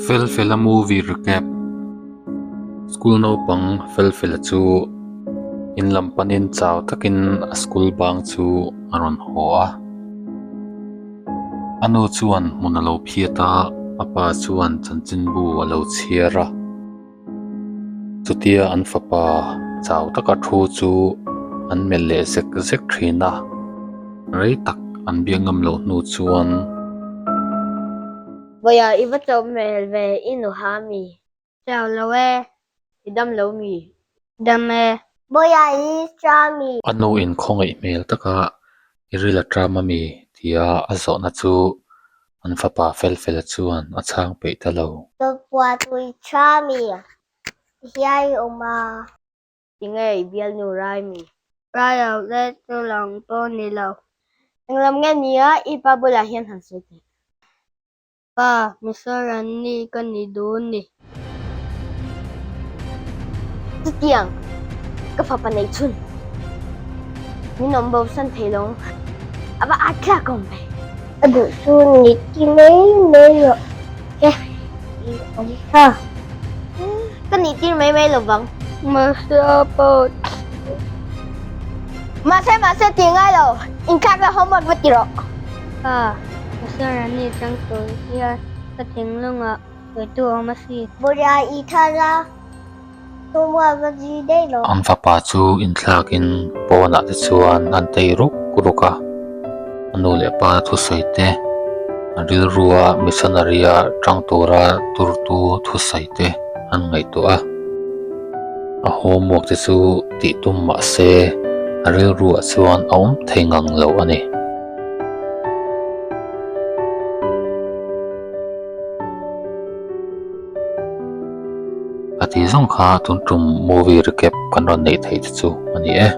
Felfela movie recap School naupang Felfela chu in lam panin chau takin a school bang chu a rawn haw a. A nu chuan hmun a lo phiat a, a pa chuan chanchinbu a lo chhiar a. Chutia an fapa chau taka thu chu an melh leh zek zek thin a, rei tak an biak ngam loh hnu chuan. Vawiah i va chauh hmel ve i nu ha mi? Chau lo e, i dam lo mi? Dam e. Vawiah i cha mi? A nu in khawngaih hmel taka i ril a ṭam a mi? tia a zawhna chu An fapa Felfela chuan a chhang peih ta lo. Tawpua tui tha mi hiai awm a. Tinge i bialnu rai mi? Rai lo le chu lang pawh ni lo. Englam nge nia i pa bulah hian han sawi teh. Pa, Mizoram ni ka ni dun ni. Chutiang ka fapa neih chhun min awm bo san thei lo a va at tlak awm ve. A duh chu ni ti mai mai rawh che i awm tha. Ka nih tir mai mai lo vang. Mahse a pawh. Mahse mahse ti ngai lo inthlak la homework va ti rawh. Pa, Pasarani chang tur hian ka thinglungah Sawitu awm a si. Bawlhhlawh i thar a, thawmhnaw va zui daih lo. An fapa chu inthlakin pawnah te chuan an tei ruk ruk a, a nu leh pa thusawi te, a rilrua missionary a tang tura turtu thusawi te an ngaihtuah a. A homework te chu tih tum mah se a rilruah chuan a awm thei ngang lo a ni. A tih zawng kha tun tum movie recap kan rawn neih theih te chu a ni e.